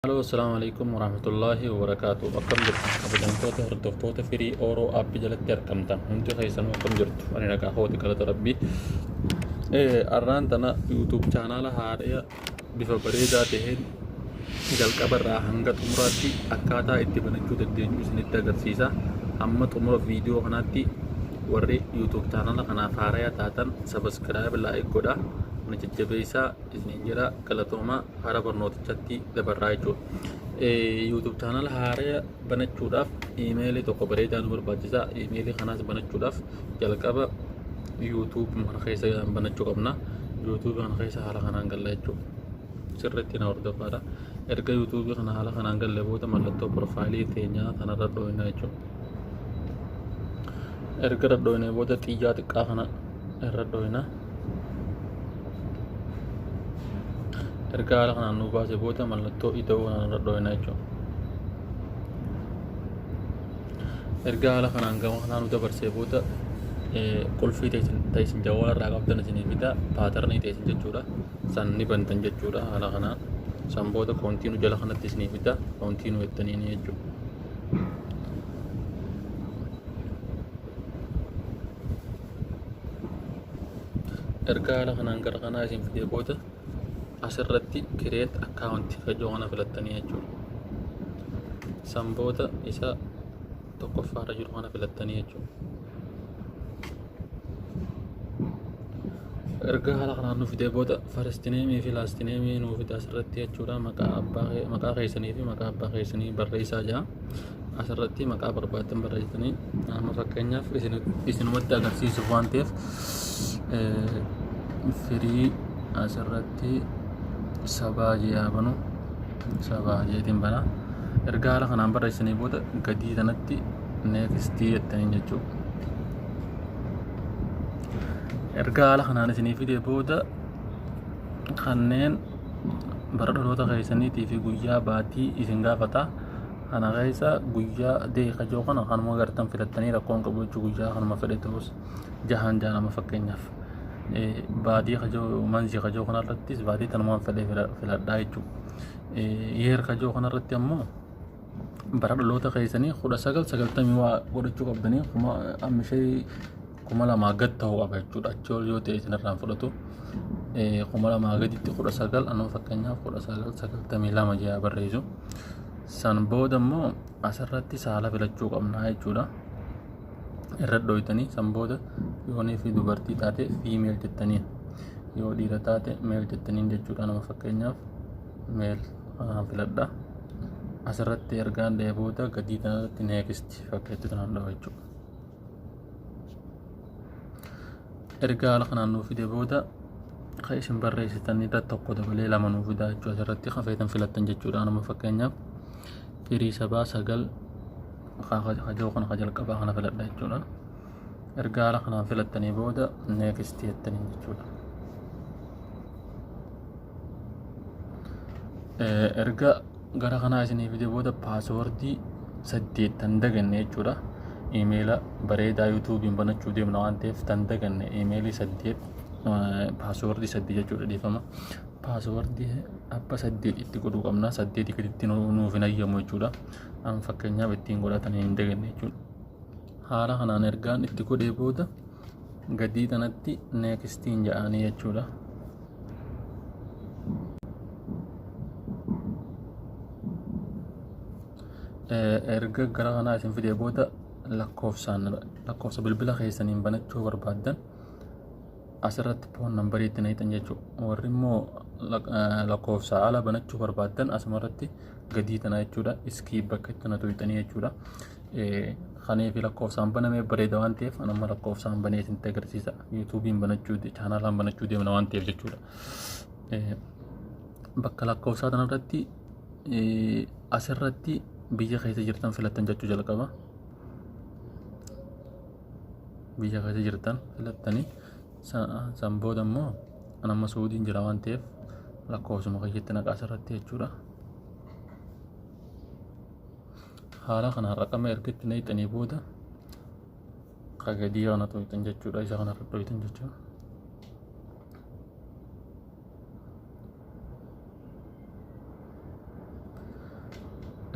Hello, assalamu alaikum warahmatullahi wabarakatuh. Akkam jirtu kabajamtoota hordoftoota Firii Ooroo aappii jalatti argamtan hundi keessanuu akkam jirtu? Ani nagaa kooti, galata Rabbii. Arraan tana YouTube chaanaala haadha bifa bareedaa ta'een jalqaba irraa hanga xumuraatti akkaataa itti banachuu dandeenyu isinitti agarsiisa. Hamma xumura viidiyoo kanaatti warri YouTube chaanaala kanaaf haaraya taatan subscribe, like godha. Na jajjabeessaa isiniin jedha. Galatoomaa, hara barnootichatti dabarraa jechuudha. YouTube chaanaala haaraya banachuudhaaf iimeelii tokko bareedaa nu barbaachisa. Iimeelii kanaas banachuudhaaf jalqaba YouTube kana keessa banachuu qabna. YouTube kana keessa haala kanaan galla jechuudha. Sirriitti na hordofaadha. Erga YouTube kana haala kanaan galle booda mallattoo profaayilii teenyaa kanarra dhooyna jechuudha. Erga irra dhooynee booda xiyyaa xiqqaa kana irra dhooyna. Erga haala kanaan nu baase booda mallattoo ida'uu kanaan irra dhooyna jechuudha. Erga haala kanaan gama kanaa nu dabarsee booda qulfii teessin jawwaala irraa qabdan isinii fida, paatarnii teessin jechuudha. San ni bantan jechuudha haala kanaan. San booda continue jala kanatti isinii fida, continue jettaniini jechuudha. Erga haala kanaan gara kanaa isin fidee booda asirratti create account kajoo kana filattanii jechuudha. San booda isa tokkoffaarra jiru kana filattanii jechuudha. Erga haala kanaan nu fidee booda first name fi last name nu fida asirratti jechuudha. Maqaa abbaa, maqaa keessanii fi maqaa abbaa keessanii barreessaa jira. Asirratti maqaa barbaaddan barreessitanii, amma fakkeenyaaf isinumatti agarsiisuuf waan ta'eef Firii asirratti Sabaa jee banu, Sabaa jeetiin bana. Erga haala kanaan barreessanii booda gadii kanatti next jettanii jechuudha. Erga haala kanaan isinii fidee booda kanneen bara dhaloota keessaniitii fi guyyaa baatii isin gaafata. Kana keessa guyyaa deeka joo kana kanuma gartan filattanii rakkoon qabu jechuu, guyyaa kanuma fedhe ta'us jahaan jaalama. Fakkeenyaaf baatii kajoo, month kajoo kanarrattis baatii tanumaan fedhe filadhaa jechuu. Year kajoo kanarratti ammoo bara dhaloota keessanii 1990 waa godhachuu qabdanii, kuma ammishee 2000 gad ta'uu qaba jechuudha. Achi ol yoo ta'e isinirraan fudhatu. 2000 gaditti 19, anuma fakkeenyaaf 1992 jedha barreessu. San booda immoo asirratti saala filachuu qabnaa jechuudha. Irra dhooytanii san booda yoonii fi dubartii taate female jettaniin, yoo dhiira taate male jettaniin jechuudha. Nama fakkeenyaaf male kanaan filadha. Asirratti ergaan dha'ee booda gadii kanarratti next fakkeetti kanaan dhawa jechuudha. Erga haala kanaan nuu fide booda kan isin barreessitan irra tokko dabalee lama nuu fidaa jechuudha. Asirratti kan feetan filattan jechuudha. Nama fakkeenyaaf Firii Sabaa sagal kajoo kana ka jalqabaa kana filadha jechuudha. Erga haala kanaan filattanii booda next jettanii jechuudha. Erga gara kanaa isinii fide booda paaswordii saddeet tan daganne jechuudha. Iimeela bareedaa yuutuubiin banachuu deemna waan ta'eef tan daganne iimeelii saddeet, paaswordii saddeet jechuudha, dhiifama. Paaswordii abba saddeet itti godhuu qabna. Saddeetii gaditti nuuf hin hayyamu jechuudha. Amma fakkeenyaaf ittiin godhatanii hin daganne jechuudha. Haala kanaan ergaan itti godhee booda gadii kanatti nextiin jedhanii jechuudha. Erga gara kanaa isin fidee booda lakkoofsaan, lakkoofsa bilbila keessaniin banachuu barbaaddan asirratti phone numberii itti naqxan jechuudha. Warri immoo lakkoofsa ala banachuu barbaaddan asumarratti gadii tana jechuudha. Skip bakka itti na tuqxanii jechuudha. Kanii fi lakkoofsaan banamee bareeda waan ta'eef anamma lakkoofsaan banee isinitti agarsiisa. Yuutuubiin banachuu, chaanaalaan banachuu deemna waan ta'eef jechuudha. Bakka lakkoofsaa kanarratti asirratti biyya keessa jirtan filattan jechuu jalqaba. Biyya keessa jirtan filattanii san booda immoo anamma Suudiin jira waan ta'eef lakkoofsuma kiyyatti naqaa asirratti jechuudha. Haala kanaan raqama erga itti naqxanii booda kagadii kana tuqxan jechuudha. Isa kanarra dhoytan jechuudha.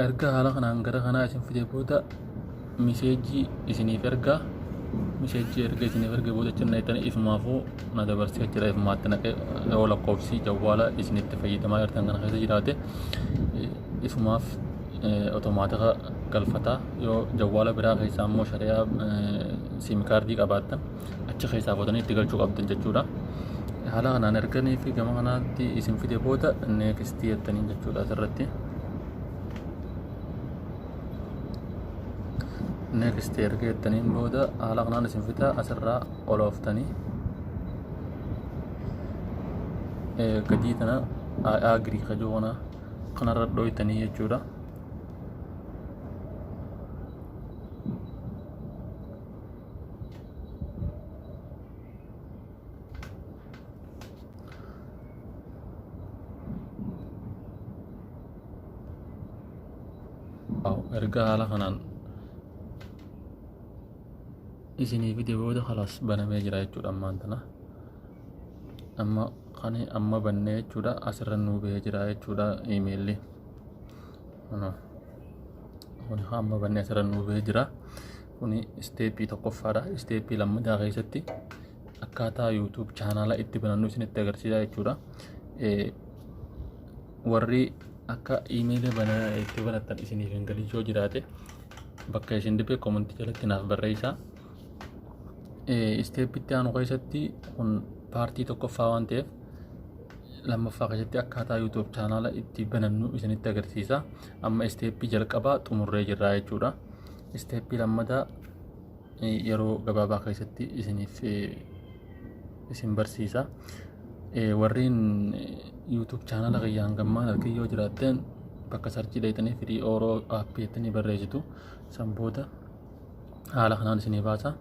Erga haala kanaan gara kanaa isin fide booda message isiniif ergaa. Message erga isiniif erga booda achi naqxanii ifumaafuu na dabarsee jira. Ifumaatti naqee, yoo lakkoofsi jawwaala isinitti fayyadamaa jirtan kana keessa jiraate ifumaaf automatic galfataa. Yoo jawwaala biraa keessaa immoo shari'aa SIM card qabaattan, achi keessaa fuutanii itti galchuu qabdan jechuudha. Haala kanaan erganii fi gama kanaatti isin fide booda next jettanii jechuudha asirratti. Next erga jettaniin booda haala kanaan isin fida. Asirraa ol ooftanii gadii tana agree kajoo kana kanarra dhooytanii jechuudha. Erga haala kanaan isinii fide booda خلاص banamee jira jechuudha ammaan tana. Amma kan amma bannee jechuudha, asirra nuu bahee jira jechuudha iimeelli. Kun amma bannee asirra nuu bahee jira. Kuni step tokkoffaadha. Step lammataa keessatti akkaataa YouTube channel itti banannu isinitti agarsiisa jechuudha. Warri akka iimeelii itti banattan isiniif hin galin yoo jiraate, bakka isin dhibe comment jalatti naaf barreessaa. Stepitti aanu keessatti, kun part tokkoffaa waan ta'eef, lammaffaa keessatti akkaataa YouTube channel itti banannu isinitti agarsiisa. Amma step jalqabaa xumurree jirra jechuudha. Step lammataa yeroo gabaabaa keessatti isiniif isin barsiisa. Warreen YouTube channel kiyyaan gammaan argin yoo jiraattan, bakka search dheeytanii Free Oro App jettanii barreessitu. San booda haala kanaan isinii baasa.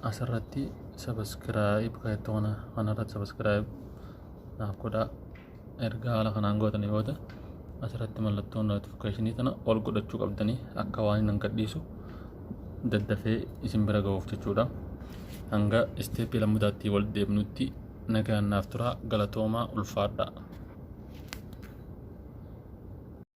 Asirratti subscribe kaayattu kana kanarratti subscribe naaf godhaa. Erga haala kanaan gootanii booda asirratti mallattoo notification tana ol godhachuu qabdanii, akka waan hin gadhiisu daddafee isin bira ga'uuf jechuudha. Hanga step lammataatti wal deemnutti nagaan naaf turaa, galatoomaa, ulfaadhaa.